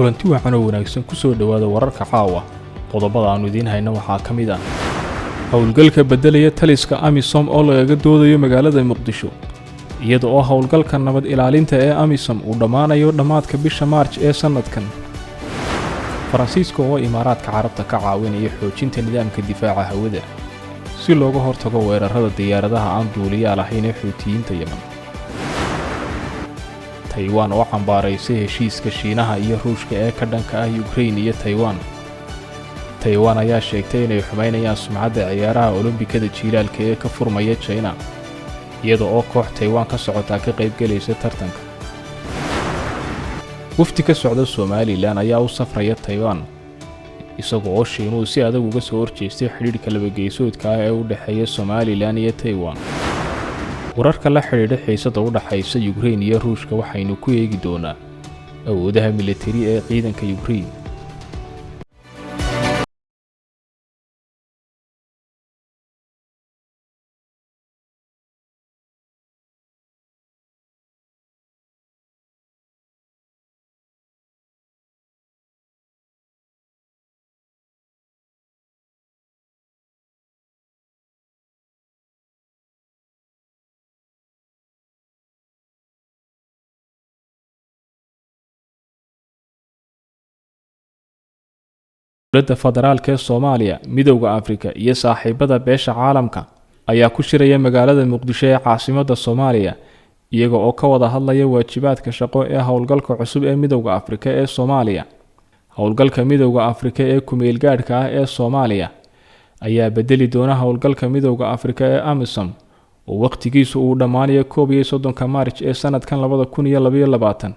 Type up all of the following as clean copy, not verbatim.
Kulanti wacan oo wanaagsan, kusoo dhowaada wararka caawa. Qodobada aannu idiin hayno waxaa ka mid ah howlgalka beddelaya taliska AMISOM oo lagaga doodayo magaalada Muqdisho, iyada oo howlgalka nabad ilaalinta ee AMISOM uu dhammaanayo dhammaadka bisha Maarj ee sannadkan. Faransiiska oo Imaaraadka Carabta ka caawinaya xoojinta nidaamka difaaca hawada si looga hortago weerarada diyaaradaha aan duuliyaa lahayn ee Xuutiyiinta Yeman. Taiwan oo cambaaraysay heshiiska Shiinaha iyo Ruushka ee ka dhanka ah Yukrain iyo Taiwan. Taiwan ayaa sheegtay inay xumaynayaan sumcadda ciyaaraha Olombikada jiilaalka ee ka furmaya Jina, iyada oo koox Taiwan ka socotaa ka qaybgelaysa tartanka. Wafdi ka socda Somalilan ayaa u safraya Taiwan, isaga oo Shiinuhu si adag uga soo horjeestay xidhiidhka labageysoodka ah ee u dhexeeya Somalilan iyo Taiwan. Wararka la xidhiidha xiisada u dhaxaysa Yukrain iyo Ruushka waxaynu ku eegi doonaa awoodaha militari ee ciidanka Yukrain. Dowladda federaalk ee Soomaaliya, Midowda Afrika iyo saaxiibada beesha caalamka ayaa ku shiraya magaalada Muqdisho ee caasimadda Soomaaliya, iyaga oo ka wada hadlaya waajibaadka shaqo ee howlgalka cusub ee Midowda Afrika ee Soomaaliya. Howlgalka Midowda Afrika ee kumeelgaadhka ah ee Soomaaliya ayaa bedeli doona howlgalka Midowda Afrika ee AMISOM oo wakhtigiisu uu dhammaanayo 31-ka Maarj ee sanadkan 2022,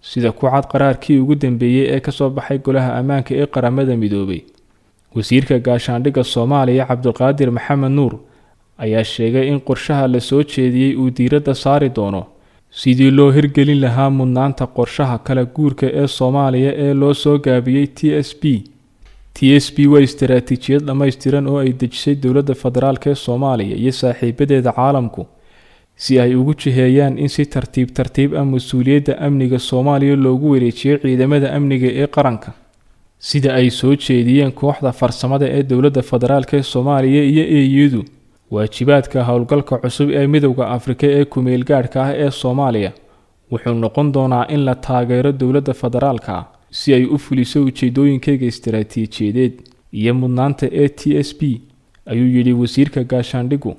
sida ku cad qaraarkii ugu dambeeyey ee kasoo baxay Golaha Ammaanka ee Qaramada Midoobay. Wasiirka gaashaandhigga Soomaaliya, Cabdiqaadir Maxamed Nuur, ayaa sheegay in qorshaha la soo jeediyey uu diiradda saari doono sidii loo hirgelin lahaa mudnaanta qorshaha kala guurka ee Soomaaliya ee loo soo gaabiyey TSP. TSP waa istaraatiijiyad dhammaystiran oo ay dejisay dowladda federaalk ee Soomaaliya iyo saaxiibadeeda caalamku si ay ugu jiheeyaan in si tartiib tartiib ah mas-uuliyadda amniga Soomaaliya loogu wareejiyo ciidamada amniga ee qaranka, sida ay soo jeediyeen kooxda farsamada ee dowladda federaalk ee Soomaaliya iyo AU-du. Waajibaadka howlgalka cusub ee Midowda Afrika ee kumeelgaadhka ah ee Soomaaliya wuxuu noqon doonaa in la taageero dowladda federaalka ah si ay u fuliso ujeedooyinkeyga istaraatiijiyadeed iyo mudnaanta ee TSP, ayuu yidhi wasiirka gaashaandhigu.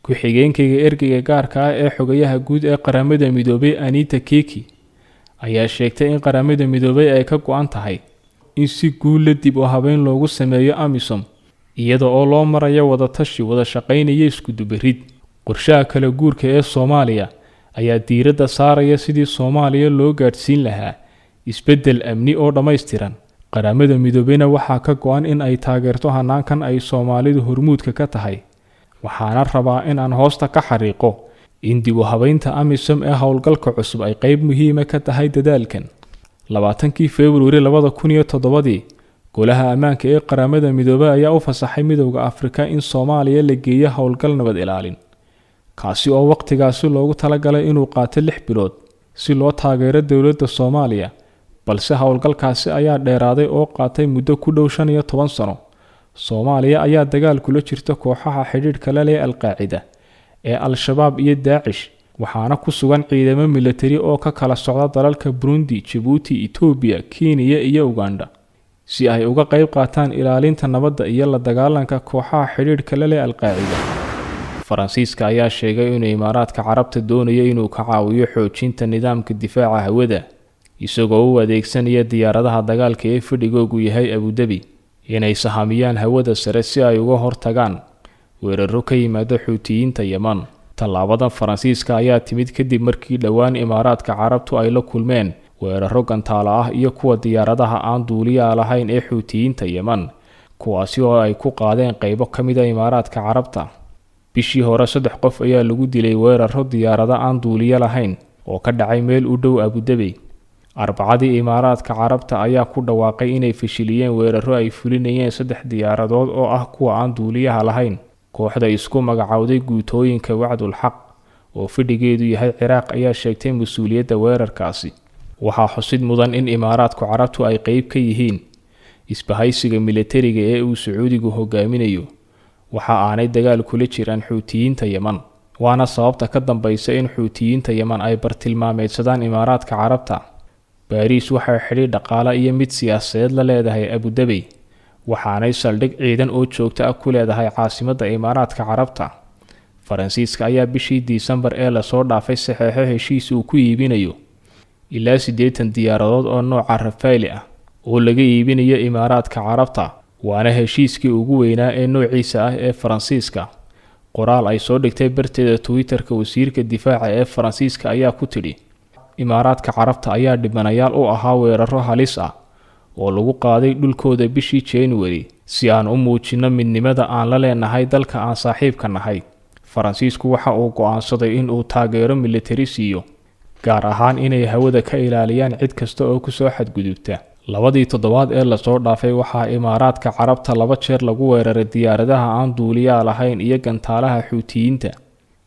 Ku-xigeenkayga ergeyga gaarka ah ee xogayaha guud ee Qaramada Midoobay, Anita Kiki, ayaa sheegtay in Qaramada Midoobay ay ka go-an tahay in si guulla dib u habeyn loogu sameeyo AMISOM, iyada oo loo marayo wadatashi, wada shaqaynaya iskudubarid. Qorshaha kala guurka ee Soomaaliya ayaa diiradda saaraya sidii Soomaaliya loo gaadhsiin lahaa isbeddel amni oo dhammaystiran. Qaramada Midoobeyna waxaa ka go-an in ay taageerto hanaankan ay Soomaalidu hormuudka ka tahay. Waxaana rabaa in aan hoosta ka xariiqo in dib u habeynta AMISOM ee howlgalka cusub ay qeyb muhiima ka tahay dadaalkan. 20-kii Februari 2007-dii, Golaha Ammaanka ee Qaramada Midoobay ayaa u fasaxay Midowda Afrika in Soomaaliya la geeyo howlgal nabad ilaalin, kaasi oo wakhtigaasi loogu talagalay inuu qaato 6 bilood si loo taageero dowladda Soomaaliya, balse howlgalkaasi ayaa dheeraaday oo qaatay muddo ku dhow 15 sano. Soomaaliya ayaa dagaal kula jirta kooxaha xidhiidhka la leh Al-Qaacida ee Al-Shabaab iyo Daacish, waxaana ku sugan ciidamo militari oo ka kala socda dalalka Burundi, Jabuuti, Itoobiya, Kenya iyo Uganda si ay uga qayb qaataan ilaalinta nabadda iyo la dagaalanka kooxaha xidhiidhka la leh Al-Qaacida. Faransiiska ayaa sheegay inuu Imaaraadka Carabta doonayo inuu ka caawiyo xoojinta nidaamka difaaca hawada, isagoo u adeegsanaya diyaaradaha dagaalka ee fadhigoogu yahay Abudabi inay sahamiyaan hawada sare si ay uga hortagaan weeraro ka yimaada Xuutiyiinta Yeman. Tallaabadan Faransiiska ayaa timid kadib markii dhowaan Imaaraadka Carabtu ay la kulmeen weeraro gantaalo ah iyo kuwa diyaaradaha aan duuliyaha lahayn ee Xuutiyiinta Yeman, kuwaasi oo ay ku qaadeen qeybo ka mid a Imaaraadka Carabta. Bishii hore, saddex qof ayaa lagu dilay weeraro diyaarado aan duuliyo lahayn oo ka dhacay meel u dhow Abudabi. Arbacadii, Imaaraadka Carabta ayaa ku dhawaaqay inay fashiliyeen weeraro ay fulinayeen saddex diyaaradood oo ah kuwa aan duuliyaha lahayn. Kooxda isku magacowday Guutooyinka Wacdul Xaq oo fadhigeedu yahay Ciraaq ayaa sheegtay mas-uuliyadda weerarkaasi. Waxaa xusid mudan in Imaaraadku Carabtu ay qeyb ka yihiin isbahaysiga militariga ee uu Sacuudigu hogaaminayo, waxa aanay dagaal kula jiraan Xuutiyiinta Yeman, waana sababta ka dambeysa in Xuutiyiinta Yeman ay bartilmaameedsadaan Imaaraadka Carabta. Baariis waxay xidhiidh dhaqaale iyo mid siyaasadeed la leedahay Abudabey, waxaanay saldhig ciidan oo joogto ah ku leedahay caasimadda Imaaraadka Carabta. Faransiiska ayaa bishii Disembar ee lasoo dhaafay saxeexo heshiis uu ku iibinayo ilaa 80 diyaaradood oo nooca Rafaeli ah oo laga iibinayo Imaaraadka Carabta, waana heshiiskii ugu weynaa ee noociisa ah ee Faransiiska. Qoraal ay soo dhigtay barteeda Twitter-ka, wasiirka difaaca ee Faransiiska ayaa ku tidhi: Imaaraadka Carabta ayaa dhibanayaal u ahaa weeraro halis ah oo lagu qaaday dhulkooda bishii January. Si aan u muujino midnimada aan la leenahay dalka aan saaxiibka nahay, Faransiisku waxa uu go'aansaday in uu taageero militari siiyo, gaar ahaan inay hawada ka ilaaliyaan cid kasta oo kusoo xadgudubta. Labadii toddobaad ee lasoo dhaafay waxaa Imaaraadka Carabta laba jeer lagu weeraray diyaaradaha aan duuliyaa lahayn iyo gantaalaha Xuutiyiinta.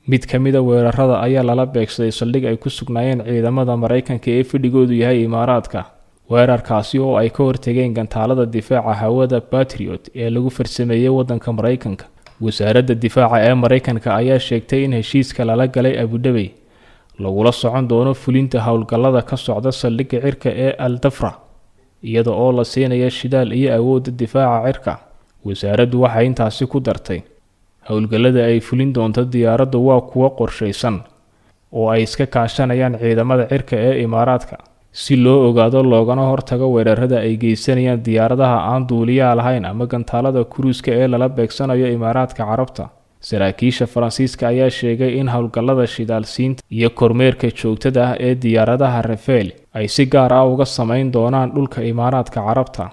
Mid ka mid a weerarada ayaa lala beegsaday saldhig ay ku sugnaayeen ciidamada Maraykanka ee fadhigoodu yahay Imaaraadka, weerarkaasi oo ay ka hortageen gantaalada difaaca hawada Patriot ee lagu farsameeyey waddanka Maraykanka. Wasaaradda difaaca ee Maraykanka ayaa sheegtay in heshiiska lala galay Abudhabey lagula socon doono fulinta howlgallada ka socda saldhigga cirka ee Al Dafra, iyada oo la siinaya shidaal iyo awoodda difaaca cirka. Wasaaraddu waxay intaasi ku dartay howlgallada ay fulin doonto diyaaraddu waa kuwo qorshaysan oo ay iska kaashanayaan ciidamada cirka ee Imaaraadka, si loo ogaado loogana hortago weerarada ay geysanayaan diyaaradaha aan duuliyaha lahayn ama gantaalada kuruuska ee lala beegsanayo Imaaraadka Carabta. Saraakiisha Faransiiska ayaa sheegay in howlgallada shidaalsiinta iyo kormeerka joogtada ah ee diyaaradaha Rafael ay si gaar ah uga sameyn doonaan dhulka Imaaraadka Carabta.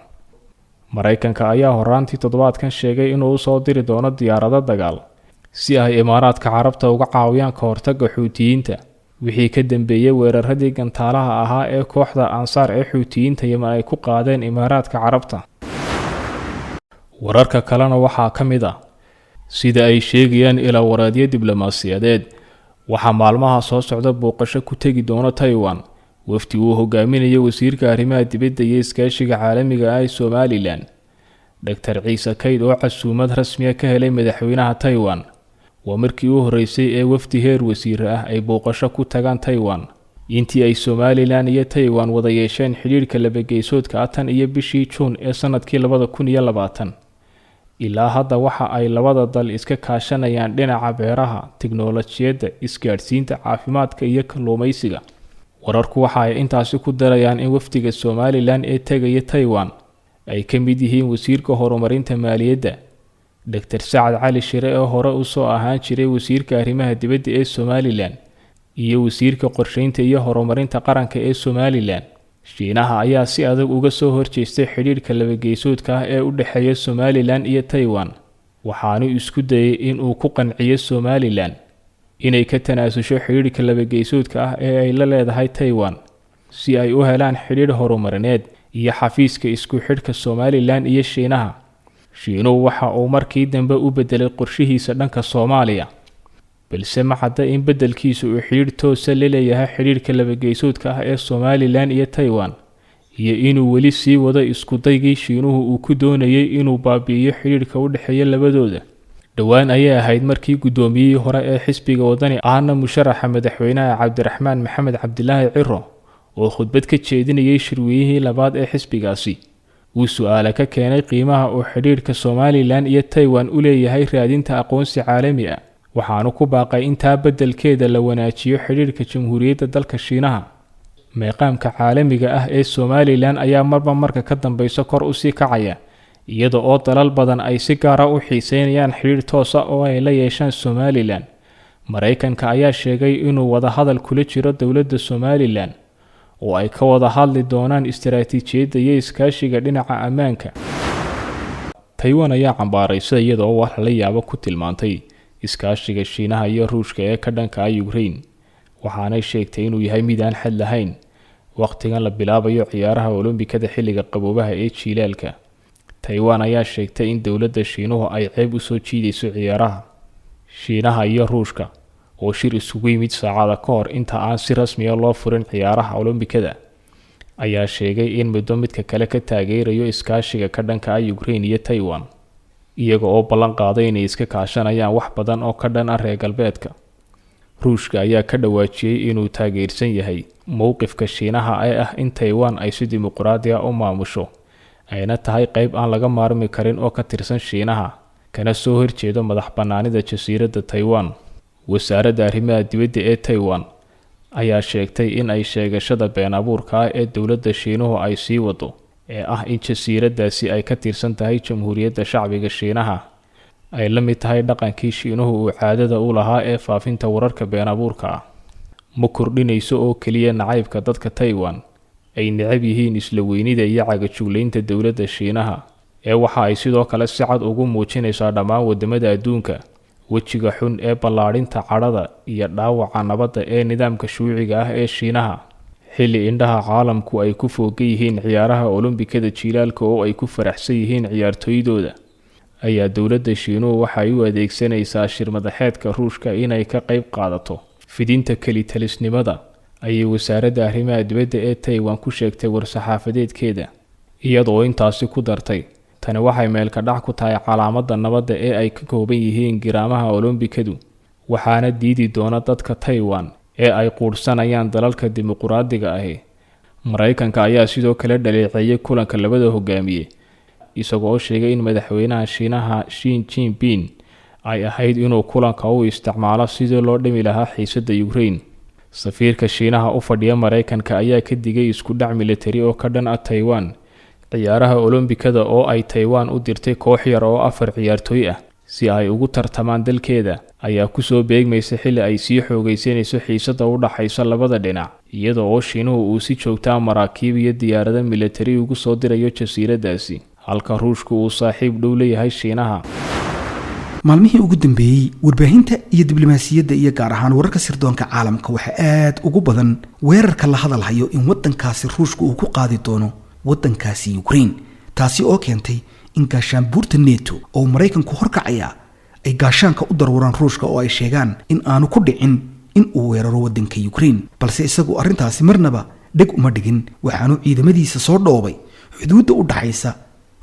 Maraykanka ayaa horaantii toddobaadkan sheegay inuu usoo diri doono diyaarado dagaal si ay Imaaraadka Carabta uga caawiyaan ka hortagga Xuutiyiinta, wixii ka dambeeyey weeraradii gantaalaha ahaa ee kooxda Ansaar ee Xuutiyiinta Yeman ay ku qaadeen Imaaraadka Carabta. Wararka kalena waxaa ka mid ah, sida ay sheegayaan ilaa waraadyo diblomaasiyadeed, waxaa maalmaha soo socda booqasho ku tegi doona Taiwan wafdi uu hogaaminayo wasiirka arrimaha dibadda iyo iskaashiga caalamiga ah ee Somalilan, Doctor Ciise Kayd, oo casuumad rasmiya ka helay madaxweynaha Taiwan. Waa markii u horreysay ee wafdi heer wasiire ah ay booqasho ku tagaan Taiwan intii ay Somalilan iyo Taiwan wada yeesheen xidhiidhka labageysoodka ah tan iyo bishii Juun ee sanadkii 2020. Ilaa hadda waxa ay labada dal iska kaashanayaan dhinaca beeraha, tiknoolajiyadda, isgaadhsiinta, caafimaadka iyo kalluumeysiga. Wararku waxa ay intaasi ku darayaan in wafdiga Somalilan ee tegaya Taiwan ay ka mid yihiin wasiirka horumarinta maaliyadda, Doctor Sacad Cali Shire, oo hore usoo ahaan jiray wasiirka arrimaha dibadda ee Somalilan, iyo wasiirka qorsheynta iyo horumarinta qaranka ee Somalilan. Shiinaha ayaa si adag uga soo horjeestay xidhiidhka labageysoodka ah ee u dhexeeya Somalilan iyo Taiwan, waxaanu isku dayay in uu ku qanciyo Somalilan inay ka tanaasusho xidhiidhka labageysoodka ah ee ay la leedahay Taiwan, si ay u helaan xidhiidh horumarineed iyo xafiiska isku xidhka Somalilan iyo Shiinaha. Shiinuhu waxa uu markii dambe u bedelay qorshihiisa dhanka Soomaaliya, balse ma cadda in beddelkiisu uu xidhiidh toosa la leeyahay xidhiidhka labageysoodka ah ee Somalilan iyo Taiwan, iyo inuu weli sii wado isku daygii Shiinuhu uu ku doonayay inuu baabi'iyo xidhiidhka u dhexeeya labadooda. Dhowaan ayay ahayd markii guddoomiyihii hore ee xisbiga Wadani ahna musharaxa madaxweynaha Cabdiraxmaan Maxamed Cabdilaahi Ciro, oo khudbad ka jeedinayay shirweynihii labaad ee xisbigaasi, uu su-aale ka keenay qiimaha uu xidhiidhka Somalilan iyo Taiwan u leeyahay raadinta aqoonsi caalami ah, waxaanu ku baaqay intaa beddelkeeda la wanaajiyo xidhiidhka Jamhuuriyadda dalka Shiinaha. Meeqaamka caalamiga ah ee Somalilan ayaa marba marka ka dambeysa kor usii kacaya, iyada oo dalal badan ay si gaara u xiiseynayaan xidhiidh toosa oo ay la yeeshaan Somalilan. Maraykanka ayaa sheegay inuu wadahadal kula jiro dowladda Somalilan oo ay ka wada hadli doonaan istaraatiijiyadda iyo iskaashiga dhinaca ammaanka. Taiwan ayaa cambaaraysa, iyadoo wax lala yaabo ku tilmaantay, iskaashiga Shiinaha iyo Ruushka ee ka dhanka ah Ukraine, waxaanay sheegtay inuu yahay mid aan xad lahayn wakhtigan la bilaabayo ciyaaraha Olombikada xilliga qaboobaha ee jiilaalka. Taiwan ayaa sheegtay in dowladda Shiinuhu ay ceeb usoo jiidayso ciyaaraha. Shiinaha iyo Ruushka oo shir isugu yimid saacada ka hor inta aan si rasmiya loo furin ciyaaraha Olombikada. Ayaa sheegay in muddo midka kale ka taageerayo iskaashiga ka dhanka ah Ukraine iyo Taiwan, iyaga oo ballan qaaday inay iska kaashanayaan wax badan oo ka dhan ah reer galbeedka. Ruushka ayaa ka dhawaajiyey inuu taageersan yahay mowqifka Shiinaha ee ah in Taiwan ay si dimuqraadi ah u maamusho, ayna tahay qayb aan laga maarmi karin oo ka tirsan Shiinaha, kana soo horjeedo madax bannaanida jasiiradda Taiwan. Wasaaradda arrimaha dibadda ee Taiwan ayaa sheegtay in ay sheegashada been abuurka ah ee dowladda Shiinuhu ay sii wado ee ah in jasiiraddaasi ay ka tirsan tahay Jamhuuriyadda Shacbiga Shiinaha ay la mid tahay dhaqankii Shiinuhu uu caadada u lahaa ee faafinta wararka been abuurka ah. Ma kordhinayso oo keliya nacaybka dadka Taiwan ay necab yihiin isla weynida iyo cagajuglaynta dowladda Shiinaha, ee waxa ay sidoo kale si cad ugu muujinaysaa dhammaan wadamada adduunka wejiga xun ee ballaadhinta cadhada iyo dhaawaca nabadda ee nidaamka shuuciga ah ee Shiinaha, xilli indhaha caalamku ay ku foogan yihiin ciyaaraha Olombikada jiilaalka oo ay ku faraxsan yihiin ciyaartooydooda, ayaa dowladda Shiinuhu waxay u adeegsanaysaa shirmadaxeedka Ruushka inay ka qayb qaadato fidinta kelitalisnimada, ayay wasaaradda arrimaha dibadda ee Taiwan ku sheegtay war-saxaafadeedkeeda, iyadoo intaasi ku dartay: "Tani waxay meelka dhac ku tahay calaamadda nabadda ee ay ka kooban yihiin giraamaha Olombikadu, waxaana diidi doona dadka Taiwan ee ay quudhsanayaan dalalka dimuquraadiga ahi." Maraykanka ayaa sidoo kale dhaleeceeyay kulanka labada hogaamiye, isagoo sheegay in madaxweynaha Shiinaha Xi Jinping ay ahayd inuu kulanka u isticmaalo sidii loo dhimi lahaa xiisadda Ukraine. Safiirka Shiinaha u fadhiya Maraykanka ayaa ka digay isku dhac militari oo ka dhan ah Taiwan. Ciyaaraha Olombikada oo ay Taiwan u dirtay koox yar oo afar ciyaartooy ah si ay ugu tartamaan dalkeeda ayaa kusoo beegmaysa xilli ay sii xoogaysanayso xiisadda u dhaxaysa labada dhinac, iyada oo Shiinuhu uu si joogtaa maraakiib iyo diyaarado militari ugu soo dirayo jasiiraddaasi, halka Ruushku uu saaxiib dhow leeyahay Shiinaha. Maalmihii ugu dambeeyey warbaahinta iyo diblomaasiyadda iyo gaar ahaan wararka sirdoonka caalamka waxaa aad ugu badan weerarka la hadalhayo in waddankaasi Ruushka uu ku qaadi doono waddankaasi Ukraine, taasi oo keentay in gaashaanbuurta NATO oo Maraykanku horkacaya ay gaashaanka u darwaraan Ruushka oo ay sheegaan in aanu ku dhicin in uu weeraro waddanka Ukraine. Balse isagu arrintaasi marnaba dheg uma dhigin, waxaanu ciidamadiisa soo dhoobay xuduudda u dhaxaysa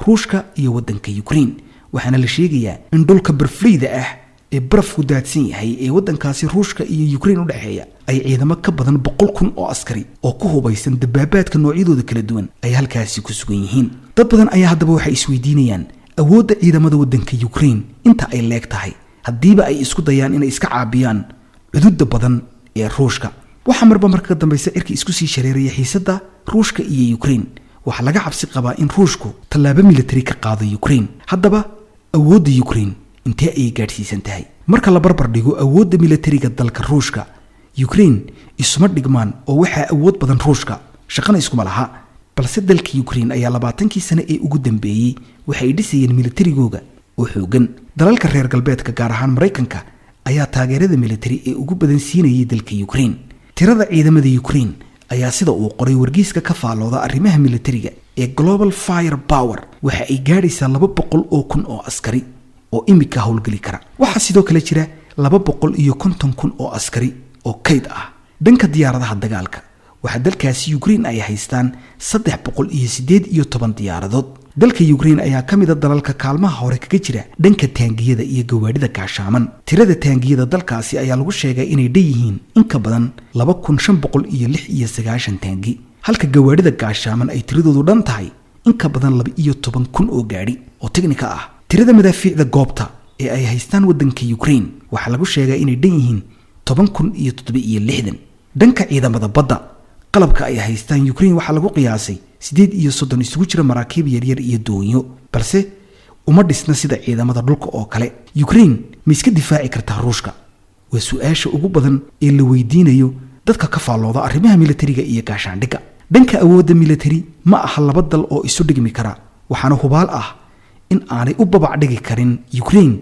Ruushka iyo waddanka Ukraine. Waxaana la sheegayaa in dhulka barfleyda ah ee barafku daadsan yahay ee waddankaasi Ruushka iyo Ukraine u dhexeeya ay ciidamo ka badan 100,000 oo askari oo ku hubaysan dabaabaadka noocyadooda kala duwan ay halkaasi ku sugan yihiin. Dad badan ayaa haddaba waxay isweydiinayaan awoodda ciidamada waddanka Ukraine inta ay leeg tahay haddiiba ay isku dayaan inay iska caabiyaan cududda badan ee Ruushka. Waxaa marba marka ka dambaysa cirka isku sii shareeraya xiisadda Ruushka iyo Ukraine. Waxaa laga cabsi qabaa in Ruushku tallaabo militari ka qaado Ukraine. Haddaba awoodda Ukraine intee ayay gaadhsiisan tahay? Marka la barbar dhigo awoodda militariga dalka Ruushka, Ukraine isuma dhigmaan oo waxaa awood badan Ruushka, shaqana iskuma laha. Balse dalka Ukraine ayaa 20kii sane ee ugu dambeeyey waxay dhisayeen militarigooga oo xoogan. Dalalka reer galbeedka, gaar ahaan Maraykanka, ayaa taageerada militari ee ugu badan siinayay dalka Ukraine. Tirada ciidamada Ukraine ayaa, sida uu qoray wargeyska ka faallooda arrimaha militariga ee Global Fire Power, waxa ay gaadhaysaa 200,000 oo askari oo imika howlgeli kara. Waxaa sidoo kale jira 250,000 oo askari oo kayd ah. Dhanka diyaaradaha dagaalka, waxaa dalkaasi Ukraine ay haystaan 318 diyaaradood. Dalka Ukraine ayaa ka mid a dalalka kaalmaha hore kaga jira dhanka taangiyada iyo gawaadhida gaashaaman. Tirada taangiyada dalkaasi ayaa lagu sheegay inay dhan yihiin in ka badan 2596 taangi, halka gawaadhida gaashaaman ay tiradoodu dhan tahay in ka badan 12,000 oo gaadhi oo teknika ah. Tirada madaafiicda goobta ee ay haystaan waddanka Ukraine waxaa lagu sheegaa inay dhan yihiin 10,067. Dhanka ciidamada badda, qalabka ay haystaan Ukraine waxaa lagu qiyaasay 38 isugu jira maraakiib yaryar iyo doonyo, balse uma dhisna sida ciidamada dhulka oo kale. Ukraine ma iska difaaci kartaa Ruushka? Waa su-aasha ugu badan ee la weydiinayo dadka ka faallooda arrimaha militariga iyo gaashaandhigga. Dhanka awoodda militari ma aha laba dal oo isu dhigmi kara, waxaana hubaal ah in aanay u babac dhigi karin Ukraine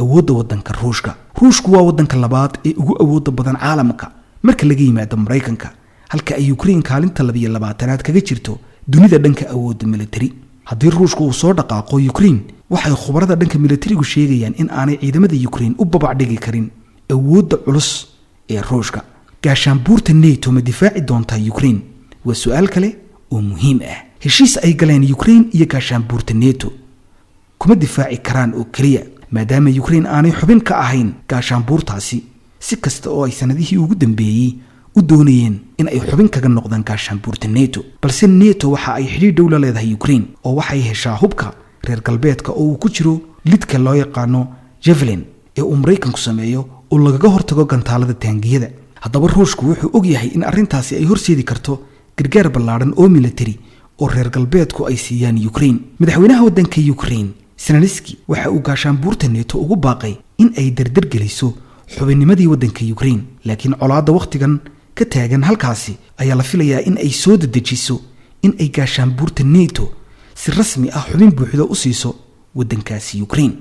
awoodda waddanka Ruushka. Ruushku waa waddanka labaad ee ugu awoodda badan caalamka marka laga yimaado Maraykanka, halka ay Ukraine kaalinta 22aad kaga jirto dunida dhanka awoodda militari. Haddii Ruushku uu soo dhaqaaqo Ukraine, waxay khubarada dhanka militarigu sheegayaan in aanay ciidamada Ukraine u babac dhigi karin awoodda culus ee Ruushka. Gaashaanbuurta NATO ma difaaci doontaa Ukraine? Waa su-aal kale oo oo muhiim ah. Heshiis ay galeen Ukraine iyo gaashaanbuurta Neto kuma difaaci karaan oo keliya, maadaama Ukraine aanay xubin ka ahayn gaashaanbuurtaasi, si kasta oo ay sanadihii ugu dambeeyey u doonayeen in ay xubin kaga noqdaan gaashaanbuurta Neto. Balse Neto waxa ay xidhiir dhow la leedahay Ukraine, oo waxay heshaa hubka reer galbeedka oo uu ku jiro lidka loo yaqaano Javelin ee uu Maraykanku sameeyo oo lagaga hortago gantaalada taangiyada. Haddaba Ruushku wuxuu og yahay in arrintaasi ay horseedi karto gargaar ballaadhan oo militari oo reer galbeedku ay siiyaan Ukraine. Madaxweynaha waddanka Ukraine Zelenski waxa uu gaashaanbuurta Neto ugu baaqay in ay dardargeliso xubinnimadii waddanka Ukraine, laakiin colaadda wakhtigan ka taagan halkaasi ayaa la filayaa in ay soo dedejiso in ay gaashaanbuurta Neto si rasmi ah xubin buuxda u siiso waddankaasi Ukraine.